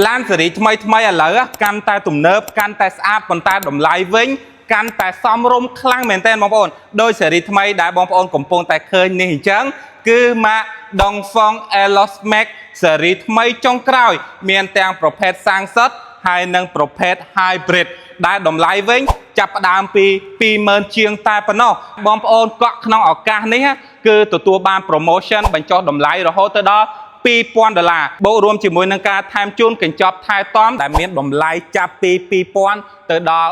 ឡានស៊េរីថ្មីថ្មីឥឡូវកាន់តែទំនើបកាន់តែស្អាតប៉ុន្តែតម្លៃវិញកាន់តែសមរម្យខ្លាំងមែនទែនបងប្អូនដោយស៊េរីថ្មីដែលបងប្អូនកំពុងតែឃើញនេះអញ្ចឹងគឺម៉ាក Dongfeng Aelos Max ស៊េរីថ្មីចុងក្រោយ មានទាំងប្រភេទសាំងសុទ្ធហើយនិងប្រភេទ Hybrid ដែលតម្លៃវិញចាប់ផ្ដើមពី20000ជាងតែប៉ុណ្ណោះបងប្អូនកក់ក្នុងឱកាសនេះគឺទទួលបាន promotion បញ្ចុះតម្លៃរហូតទៅដល់2000ដុល្លារបូករួមជាមួយនឹងការថែមជូនកញ្ចប់ថែទាំដែលមានតម្លៃចាប់ពី2000ទៅដល់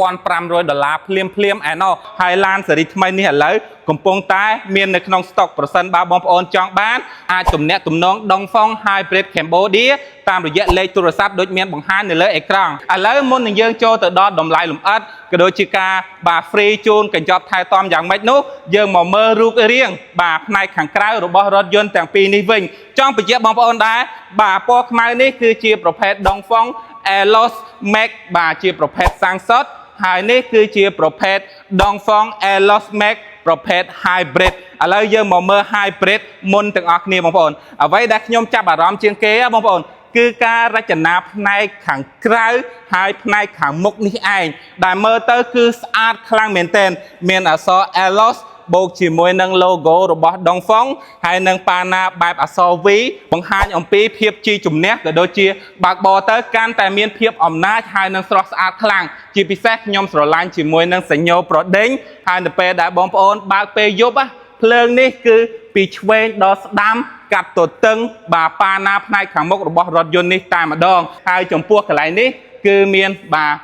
3500ដុល្លារភ្លាមភ្លាមឯណោះហើយឡានស៊េរីថ្មីនេះឥឡូវកំពុងតែមាននៅក្នុងស្តុកប្រសិនបើបងប្អូនចង់បានអាចទំនាក់ទំនង Dongfeng Hybrid Cambodia តាមរយៈលេខទូរស័ព្ទដូចមានបង្ហាញនៅលើអេក្រង់ឥឡូវមុននឹងយើងចូលទៅដល់តម្លៃលម្អិតក៏ដូចជាការបាទ free ជូនកញ្ចប់ថែទាំយ៉ាងម៉េចនោះយើងមកមើលរូបរាងបាទផ្នែកខាងក្រៅរបស់រថយន្តទាំងពីរនេះវិញចង់បញ្ជាក់បងប្អូនដែរបាទពណ៌ខ្មៅនេះគឺជាប្រភេទ Dongfeng Aelos Max បាទជាប្រភេទសាំងសុទ្ធហើយនេះគឺជាប្រភេទ Dongfeng Aelos Max ប្រភេទ Hybrid ឥឡូវយើងមកមើល Hybrid មុនទាំងអស់គ្នាបងប្អូនអ្វីដែលខ្ញុំចាប់អារម្មណ៍ជាងគេហ៎បងប្អូនគឺការរចនាផ្នែកខាងក្រៅហើយផ្នែកខាងមុខនេះឯងដែលមើលទៅគឺស្អាតខ្លាំងមែនទែនមានអក្សរ Aelos បូកជាមួយនឹង logo របស់ Dongfeng ហើយនឹងប៉ាណាបែបអក្សរ V បង្ហាញអំពីភាពជីជំនះក៏ដូចជាបើកបរទៅកាន់តែមានភាពអំណាចហើយនឹងស្រស់ស្អាតខ្លាំងជាពិសេសខ្ញុំស្រឡាញ់ជាមួយនឹងសញ្ញោប្រដេញហើយនៅពេលដែលបងប្អូនបើកពេលយប់ភ្លើងនេះគឺពីឆ្វេងដល់ស្ដាំកាត់ទទឹងបាទប៉ាណាផ្នែកខាងមុខរបស់រថយន្តនេះតែម្ដងហើយចំពោះកន្លែងនេះគឺមានបាទ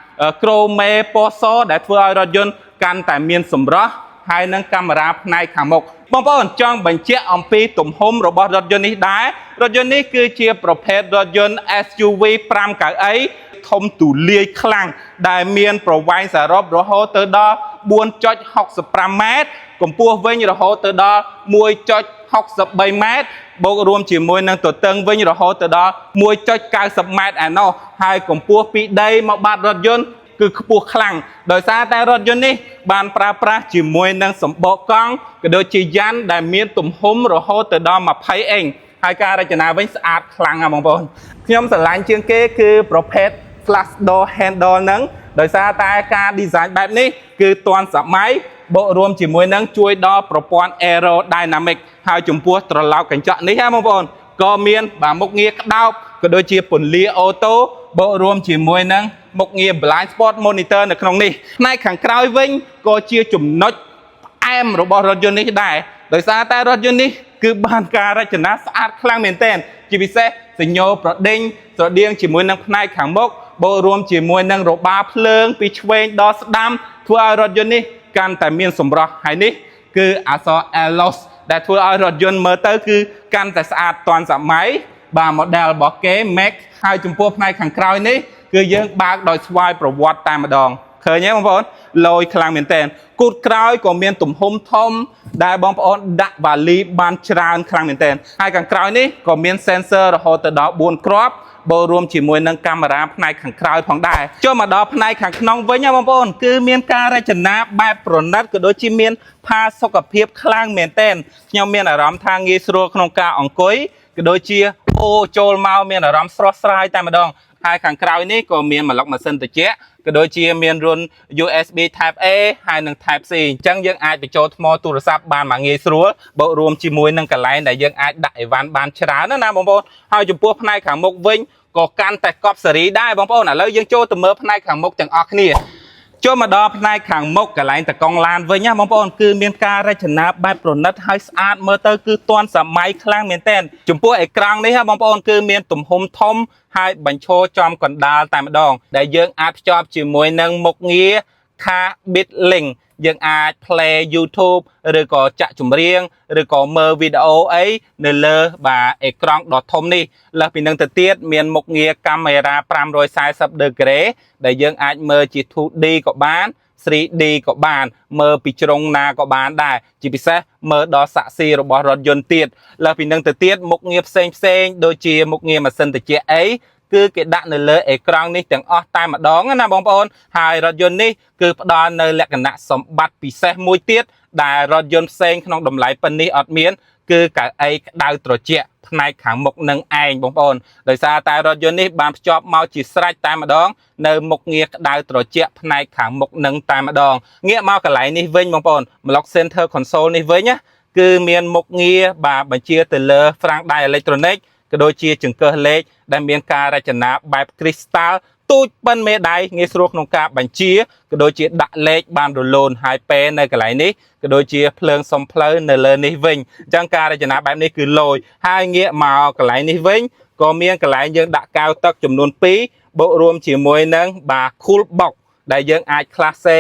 ក្រូមេពណ៌សដែលធ្វើឲ្យរថយន្តកាន់តែមានសម្រស់ហើយនឹងកាមេរ៉ាផ្នែកខាងមុខបងប្អូនចង់បញ្ជាក់អំពីទំហំរបស់រថយន្តនេះដែររថយន្តនេះគឺជាប្រភេទរថយន្ត SUV 5កៅអីធំទូលាយខ្លាំងដែលមានប្រវែងសរុបរហូតទៅដល់4.65ម៉ែត្រកម្ពស់វិញរហូតទៅដល់1.63ម៉ែត្របូករួមជាមួយនឹងទទឹងវិញរហូតទៅដល់1.90ម៉ែត្រឯណោះហើយកម្ពស់ពីដីមកបាតរថយន្តគឺខ្ពស់ខ្លាំងដោយសារតែរថយន្តនេះបានប្រើប្រាស់ជាមួយនឹងសម្បកកង់ក៏ដូចជាយ៉ាន់ដែលមានទំហំរហូតទៅដល់20អ៊ីងហើយការរចនាវិញស្អាតខ្លាំងណាស់បងប្អូនខ្ញុំស្រឡាញ់ជាងគេគឺប្រភេទ flush door handle ហ្នឹងដោយសារតែការ design បែបនេះគឺទាន់សម័យបូករួមជាមួយនឹងជួយដល់ប្រព័ន្ធ aerodynamic ហើយចំពោះត្រឡោកកញ្ចក់នេះណាបងប្អូនក៏មានបាទមុខងារក្តោបក៏ដូចជាពន្លា auto បូករួមជាមួយនឹងមុខងារ blind spot monitor នៅក្នុងនេះផ្នែកខាងក្រោយវិញក៏ជាចំណុចផ្អែមរបស់រថយន្តនេះដែរដោយសារតែរថយន្តនេះគឺបានការរចនាស្អាតខ្លាំងមែនទែនជាពិសេសសញ្ញោប្រដេញស្រដៀងជាមួយនឹងផ្នែកខាងមុខបូករួមជាមួយនឹងរបាភ្លើងពីឆ្វេងដល់ស្ដាំធ្វើឲ្យរថយន្តនេះកាន់តែមានសម្រស់ហើយនេះគឺអក្សរ Aelos ដែលធ្វើឲ្យរថយន្តមើលទៅគឺកាន់តែស្អាតទាន់សម័យបាទ model របស់គេ Max ហើយចំពោះផ្នែកខាងក្រោយនេះគឺយើងបើកដោយស្វ័យប្រវត្តិតែម្ដងឃើញទេបងប្អូនលយខ្លាំងមែនទែនគូតក្រោយក៏មានទំហំធំដែលបងប្អូនដាក់វ៉ាលីបានច្រើនខ្លាំងមែនទែនហើយខាងក្រោយនេះក៏មាន sensor រហូតទៅដល់4គ្រាប់បូករួមជាមួយនឹងកាមេរ៉ាផ្នែកខាងក្រោយផងដែរចូលមកដល់ផ្នែកខាងក្នុងវិញណាបងប្អូនគឺមានការរចនាបែបប្រណិតក៏ដូចជាមានផាសុកភាពខ្លាំងមែនទែនខ្ញុំមានអារម្មណ៍ថាងាយស្រួលក្នុងការអង្គុយក៏ដូចជាអូចូលមកមានអារម្មណ៍ស្រស់ស្រាយតែម្ដងហើយខាងក្រោយនេះក៏មានម្លុកម៉ាស៊ីនត្រជាក់ក៏ដូចជាមានរន្ធ USB Type A ហើយនិង Type C អញ្ចឹងយើងអាចបញ្ចូលថ្មទូរស័ព្ទបានមកងាយស្រួលបូករួមជាមួយនឹងកន្លែងដែលយើងអាចដាក់អីវ៉ាន់បានច្រើនណាណាបងប្អូនហើយចំពោះផ្នែកខាងមុខវិញក៏កាន់តែកប់សេរីដែរបងប្អូនឥឡូវយើងចូលទៅមើលផ្នែកខាងមុខទាំងអស់គ្នាចូលមកដល់ផ្នែកខាងមុខកន្លែងតកង់ឡានវិញណាបងប្អូនគឺមានការរចនាបែបប្រណិតហើយស្អាតមើលទៅគឺទាន់សម័យខ្លាំងមែនទែនចំពោះអេក្រង់នេះណាបងប្អូនគឺមានទំហំធំហើយបញ្ឈរចំកណ្ដាលតែម្ដងដែលយើងអាចភ្ជាប់ជាមួយនឹងមុខងារ Car Bit Link យើងអាច play YouTube ឬក៏ចាក់ចម្រៀងឬក៏មើលវីដេអូអីនៅលើបាទអេក្រង់ដ៏ធំនេះលើសពីនឹងទៅទៀតមានមុខងារកាមេរ៉ា540 degree ដែលយើងអាចមើលជា 2D ក៏បាន 3D ក៏បានមើលពីជ្រុងណាក៏បានដែរជាពិសេសមើលដល់សាក់ស៊ីរបស់រថយន្តទៀតលើសពីនឹងទៅទៀតមុខងារផ្សេងផ្សេងដូចជាមុខងារម៉ាស៊ីនត្រជាក់អីគឺគេដាក់នៅលើអេក្រង់នេះទាំងអស់តែម្ដងណាបងប្អូនហើយរថយន្តនេះគឺផ្ដល់នៅលក្ខណៈសម្បត្តិពិសេសមួយទៀតដែលរថយន្តផ្សេងក្នុងតម្លៃប៉ុណ្នេះអត់មាន គឺកៅអីក្តៅត្រជាក់ផ្នែកខាងមុខនឹងឯងបងប្អូនដោយសារតែរថយន្តនេះបានភ្ជាប់មកជាស្រេចតែម្ដងនៅមុខងារក្តៅត្រជាក់ផ្នែកខាងមុខនឹងតែម្ដងងាកមកកន្លែងនេះវិញបងប្អូនប្លុក center console នេះវិញណាគឺមានមុខងារបាទបញ្ជាទៅលើហ្វ្រាំងដៃអេឡិចត្រូនិកក៏ដូចជាចង្កឹះលេខដែលមានការរចនាបែបគ្រីស្តាល់ទូចប៉ិនមេដៃងាយស្រួលក្នុងការបញ្ជាក៏ដូចជាដាក់លេខបានរលូនហើយពេលនៅកន្លែងនេះក៏ដូចជាភ្លើងសុំផ្លូវនៅលើនេះវិញអញ្ចឹងការរចនាបែបនេះគឺលយហើយងាកមកកន្លែងនេះវិញក៏មានកន្លែងយើងដាក់កែវទឹកចំនួន2បូករួមជាមួយនឹងបាទ cool box ដែលយើងអាចក្លាសេ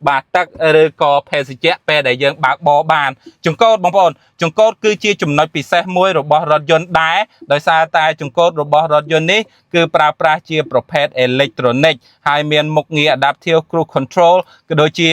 បាទទឹកឬក៏ភេសជ្ជៈពេលដែលយើងបើកបរបានចង្កូតបងប្អូនចង្កូតគឺជាចំណុចពិសេសមួយរបស់រថយន្តដែរដោយសារតែចង្កូតរបស់រថយន្តនេះគឺប្រើប្រាស់ជាប្រភេទអេឡិចត្រូនិកហើយមានមុខងារ Adaptive Cruise Control ក៏ដូចជា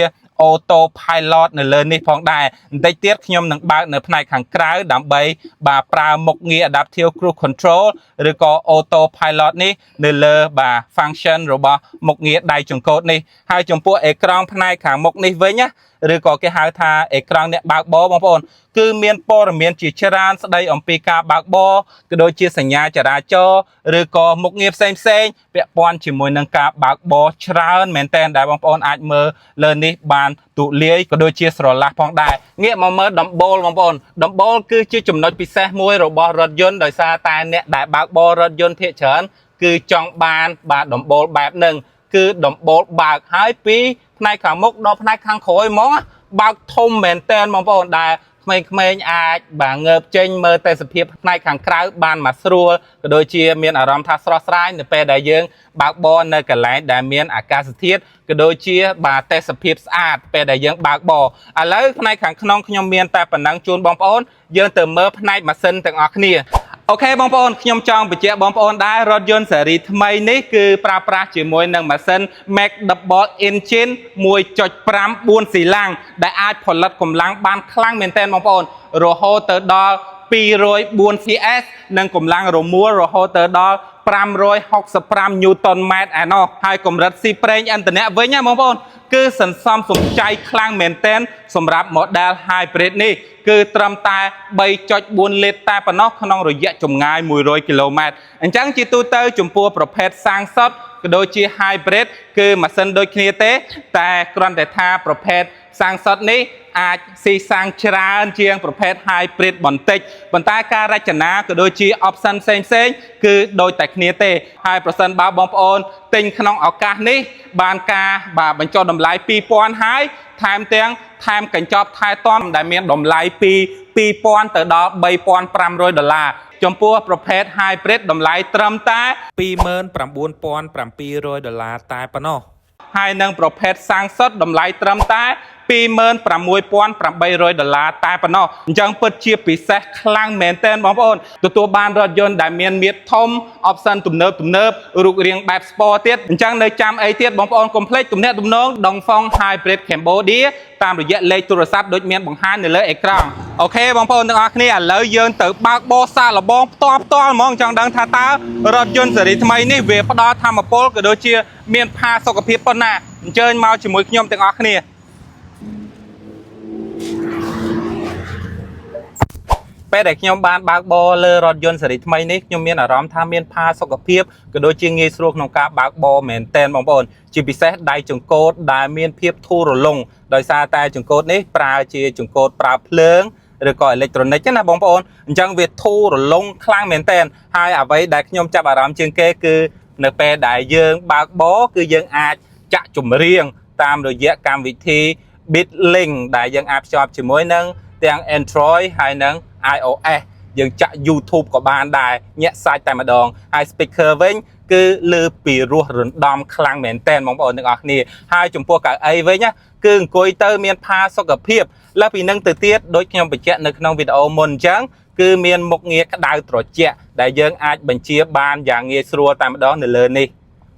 Auto Pilot នៅលើនេះផងដែរបន្តិចទៀតខ្ញុំនឹងបើកនៅផ្នែកខាងក្រៅដើម្បីបាទប្រើមុខងារ Adaptive Cruise Control ឬក៏ Auto Pilot នេះនៅលើបាទ function របស់មុខងារដៃចង្កូតនេះហើយចំពោះអេក្រង់ផ្នែកខាងមុខនេះវិញណាឬក៏គេហៅថាអេក្រង់អ្នកបើកបរបងប្អូនគឺមានព័ត៌មានជាច្រើនស្ដីអំពីការបើកបរក៏ដូចជាសញ្ញាចរាចរណ៍ឬក៏មុខងារផ្សេងផ្សេងៗពាក់ព័ន្ធជាមួយនឹងការបើកបរច្រើនមែនទែនដែលបងប្អូនអាចមើលលើនេះបានទូលាយក៏ដូចជាស្រឡះផងដែរងាកមកមើលដំបូលបងប្អូនដំបូលគឺជាចំណុចពិសេសមួយរបស់រថយន្តដោយសារតែអ្នកដែលបើកបររថយន្តភាគច្រើនគឺចង់បានបាទដំបូលបែបហ្នឹងគឺដំបូលបើកហើយពីផ្នែកខាងមុខដល់ផ្នែកខាងក្រោយហ្មងបើកធំមែនទែនបងប្អូនដែលក្មេងៗអាចបាទងើបចេញមើលទេសភាពផ្នែកខាងក្រៅបានមកស្រួលក៏ដូចជាមានអារម្មណ៍ថាស្រស់ស្រាយនៅពេលដែលយើងបើកបរនៅកន្លែងដែលមានអាកាសធាតុក៏ដូចជាបាទទេសភាពស្អាតពេលដែលយើងបើកបរឥឡូវផ្នែកខាងក្នុងខ្ញុំមានតែប៉ុណ្ណឹងជូនបងប្អូនយើងទៅមើលផ្នែកម៉ាស៊ីនទាំងអស់គ្នាOK បងប្អូនខ្ញុំចង់បញ្ជាក់បងប្អូនដែររថយន្តស៊េរីថ្មីនេះគឺប្រើប្រាស់ជាមួយនឹងម៉ាស៊ីន Max Double Engine 1.5 4ស៊ីឡាំងដែលអាចផលិតកម្លាំងបានខ្លាំងមែនទែនបងប្អូនរហូតទៅដល់204 PS និងកម្លាំងរមួលរហូតទៅដល់565 Newton ម៉ែត្រឯណោះហើយកម្រិតស៊ីប្រេងឥន្ធនៈវិញណាបងប្អូនគឺសន្សំសំចៃខ្លាំងមែនទែនសម្រាប់ model hybrid នេះគឺត្រឹមតែ3.4លីត្រតែប៉ុណ្ណោះក្នុងរយៈចម្ងាយ100គីឡូម៉ែត្រអញ្ចឹងជាទូទៅចំពោះប្រភេទសាំងសុទ្ធក៏ដូចជា hybrid គឺម៉ាស៊ីនដូចគ្នាទេ តែគ្រាន់តែថាប្រភេទសាំងសុទ្ធនេះអាចស៊ីសាំងច្រើនជាងប្រភេទ hybrid បន្តិចប៉ុន្តែការរចនាក៏ដូចជា option ផ្សេងផ្សេងៗគឺដូចតែគ្នាទេហើយប្រសិនបើបងប្អូនទិញក្នុងឱកាសនេះបានការបាទបញ្ចុះតម្លៃ2000ហើយថែមទាំងថែមកញ្ចប់ថែទាំដែលមានតម្លៃពី2000ទៅដល់3500ដុល្លារចំពោះប្រភេទ hybrid តម្លៃត្រឹមតែ 29,700ដុល្លារតែប៉ុណ្ណោះ ហើយនឹងប្រភេទសាំងសុទ្ធតម្លៃត្រឹមតែ26,800ដុល្លារតែប៉ុណ្ណោះអញ្ចឹងពិតជាពិសេសខ្លាំងមែនទែនបងប្អូនទទួលបានរថយន្តដែលមានមាឌធំ option ទំនើបទំនើបរូបរាងបែប sport ទៀតអញ្ចឹងនៅចាំអីទៀតបងប្អូនកុំភ្លេចទំនាក់ទំនង Dongfeng Hybrid Cambodia តាមរយៈលេខទូរស័ព្ទដូចមានបង្ហាញនៅលើអេក្រង់OK បងប្អូនទាំងអស់គ្នាឥឡូវយើងទៅបើកបរសាកល្បងផ្ទាល់ផ្ទាល់ហ្មងចង់ដឹងថាតើរថយន្តស៊េរីថ្មីនេះវាផ្ដល់ថាមពលក៏ដូចជាមានផាសុកភាពប៉ុណ្ណាអញ្ជើញមកជាមួយខ្ញុំទាំងអស់គ្នា ពេលដែលខ្ញុំបានបើកបរលើរថយន្តស៊េរីថ្មីនេះខ្ញុំមានអារម្មណ៍ថាមានផាសុកភាពក៏ដូចជាងាយស្រួលក្នុងការបើកបរមែនទែនបងប្អូនជាពិសេសដៃចង្កូតដែលមានភាពធូររលុងដោយសារតែចង្កូតនេះប្រើជាចង្កូតប្រើភ្លើងឬក៏អេឡិចត្រូនិកណាបងប្អូនអញ្ចឹងវាធូររលុងខ្លាំងមែនទែនហើយអ្វីដែលខ្ញុំចាប់អារម្មណ៍ជាងគេគឺនៅពេលដែលយើងបើកបរគឺយើងអាចចាក់ចម្រៀងតាមរយៈកម្មវិធី Beatlink ដែលយើងអាចភ្ជាប់ជាមួយនឹងទាំង Android ហើយនិង iOS យើងចាក់ YouTube ក៏បានដែរញាក់សាច់តែម្ដងហើយ speaker វិញគឺលើពីរោះរណ្ដំខ្លាំងមែនទែនបងប្អូនទាំងអស់គ្នាហើយចំពោះកៅអីវិញណាគឺអង្គុយទៅមានផាសុកភាពលើសពីនឹងទៅទៀតដូចខ្ញុំបញ្ជាក់នៅក្នុងវីដេអូមុនអញ្ចឹងគឺមានមុខងារក្តៅត្រជាក់ដែលយើងអាចបញ្ជាបានយ៉ាងងាយស្រួលតែម្ដងនៅលើនេះ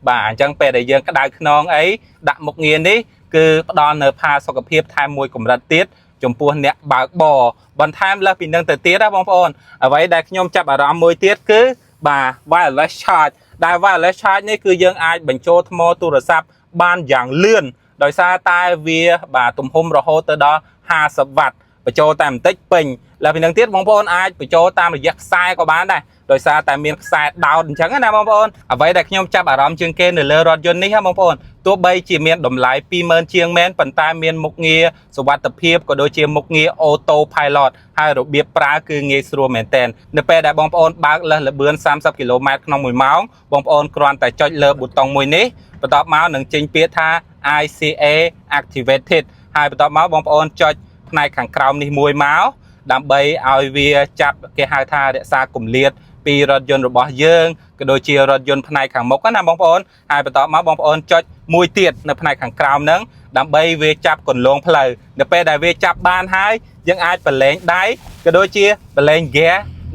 បាទអញ្ចឹងពេលដែលយើងក្តៅខ្នងអីដាក់មុខងារនេះគឺផ្ដល់នៅផាសុកភាពថែមមួយកម្រិតទៀតចំពោះអ្នកបើកបរបន្ថែមលើសពីនឹងទៅទៀតណាបងប្អូនអ្វីដែលខ្ញុំចាប់អារម្មណ៍មួយទៀតគឺបាទ wireless charge ដែល wireless charge នេះគឺយើងអាចបញ្ចូលថ្មទូរស័ព្ទបានយ៉ាងលឿនដោយសារតែវាបាទទំហំរហូតទៅដល់50វ៉ាត់បញ្ចូលតែបន្តិចពេញ លើពីនឹងទៀតបងប្អូនអាចបញ្ចូលតាមរយៈខ្សែក៏បានដែរដោយសារតែមានខ្សែដោតអញ្ចឹងណាបងប្អូនអ្វីដែលខ្ញុំចាប់អារម្មណ៍ជាងគេនៅលើរថយន្តនេះហ៎បងប្អូនទោះបីជាមានតម្លៃ20000ជាងមែនប៉ុន្តែមានមុខងារសុវត្ថិភាពក៏ដូចជាមុខងារ Auto Pilot ហើយរបៀបប្រើគឺងាយស្រួលមែនទែននៅពេលដែលបងប្អូនបើកលើសល្បឿន30គីឡូម៉ែត្រក្នុង1ម៉ោងបងប្អូនគ្រាន់តែចុចលើប៊ូតុងមួយនេះបន្ទាប់មកនឹងចេញពាក្យថា ICA activated ហើយបន្ទាប់មកបងប្អូនចុចផ្នែកខាងក្រោមនេះមួយមកដើម្បីឲ្យវាចាប់គេហៅថារក្សាគម្លាតពីរថយន្តរបស់យើងក៏ដូចជារថយន្តផ្នែកខាងមុខណាបងប្អូនហើយបន្ទាប់មកបងប្អូនចុចមួយទៀតនៅផ្នែកខាងក្រោមហ្នឹងដើម្បីវាចាប់គន្លងផ្លូវនៅពេលដែលវាចាប់បានហើយយើងអាចប្រលែងដៃក៏ដូចជាប្រលែងហ្គា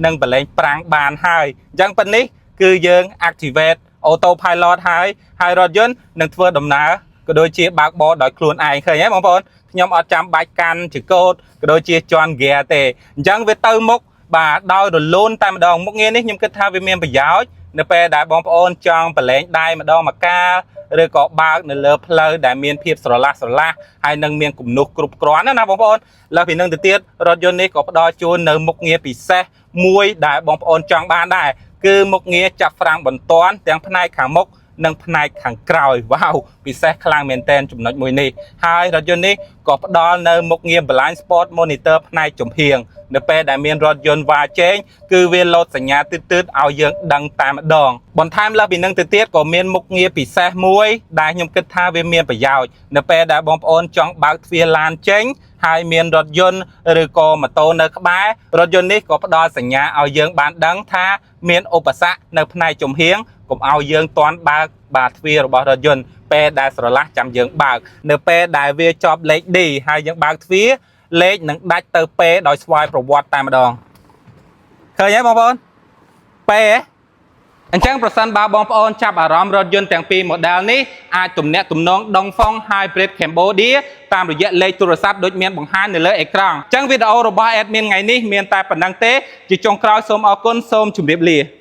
និងប្រលែងហ្វ្រាំងបានហើយអញ្ចឹងប៉ុណ្នេះគឺយើង activate auto pilot ហើយហើយរថយន្តនឹងធ្វើដំណើរក៏ដូចជាបើកបរដោយខ្លួនឯងឃើញទេបងប្អូនខ្ញុំអត់ចាំបាច់កាន់ចង្កូតក៏ដូចជាជន់ហ្គាទេអញ្ចឹងវាទៅមុខបាទដោយរលូនតែម្ដងមុខងារនេះខ្ញុំគិតថាវាមានប្រយោជន៍នៅពេលដែលបងប្អូនចង់ប្រលែងដៃម្ដងម្កាលឬក៏បើកនៅលើផ្លូវដែលមានភាពស្រឡះស្រឡះហើយនឹងមានគំនុះគ្រប់គ្រាន់ណាណាបងប្អូនលើសពីនឹងទៅទៀតរថយន្តនេះក៏ផ្ដល់ជូននៅមុខងារពិសេសមួយដែលបងប្អូនចង់បានដែរគឺមុខងារចាប់ហ្វ្រាំងបន្ទាន់ទាំងផ្នែកខាងមុខនិងផ្នែកខាងក្រោយវ៉ាវពិសេសខ្លាំងមែនទែនចំណុចមួយនេះហើយរថយន្តនេះក៏ផ្ដល់នៅមុខងារ blind spot monitor ផ្នែកចំហៀងនៅពេលដែលមានរថយន្តវ៉ាជែងគឺវាលោតសញ្ញាទឺតៗឲ្យយើងដឹងតែម្ដងបន្ថែមលើសពីនឹងទៅទៀតក៏មានមុខងារពិសេសមួយដែលខ្ញុំគិតថាវាមានប្រយោជន៍នៅពេលដែលបងប្អូនចង់បើកទ្វារឡានចេញហើយមានរថយន្តឬក៏ម៉ូតូនៅក្បែររថយន្តនេះក៏ផ្ដល់សញ្ញាឲ្យយើងបានដឹងថាមានឧបសគ្គនៅផ្នែកចំហៀងកុំឲ្យយើងតន់បើកបាទទ្វាររបស់រថយន្តពេលដែលស្រឡះចាំយើងបើកនៅពេលដែលវាជាប់លេខ D ហើយយើងបើកទ្វារលេខនឹងដាច់ទៅ P ដោយស្វ័យប្រវត្តិតែម្ដងឃើញទេបងប្អូន P ហ៎អញ្ចឹងប្រសិនបើបងប្អូនចាប់អារម្មណ៍រថយន្តទាំងពីរ model នេះអាចទំនាក់ទំនង Dongfeng Hybrid Cambodia តាមរយៈលេខទូរស័ព្ទដូចមានបង្ហាញនៅលើអេក្រង់អញ្ចឹងវីដេអូរបស់ admin ថ្ងៃនេះមានតែប៉ុណ្ណឹងទេជាចុងក្រោយសូមអរគុណសូមជម្រាបលា។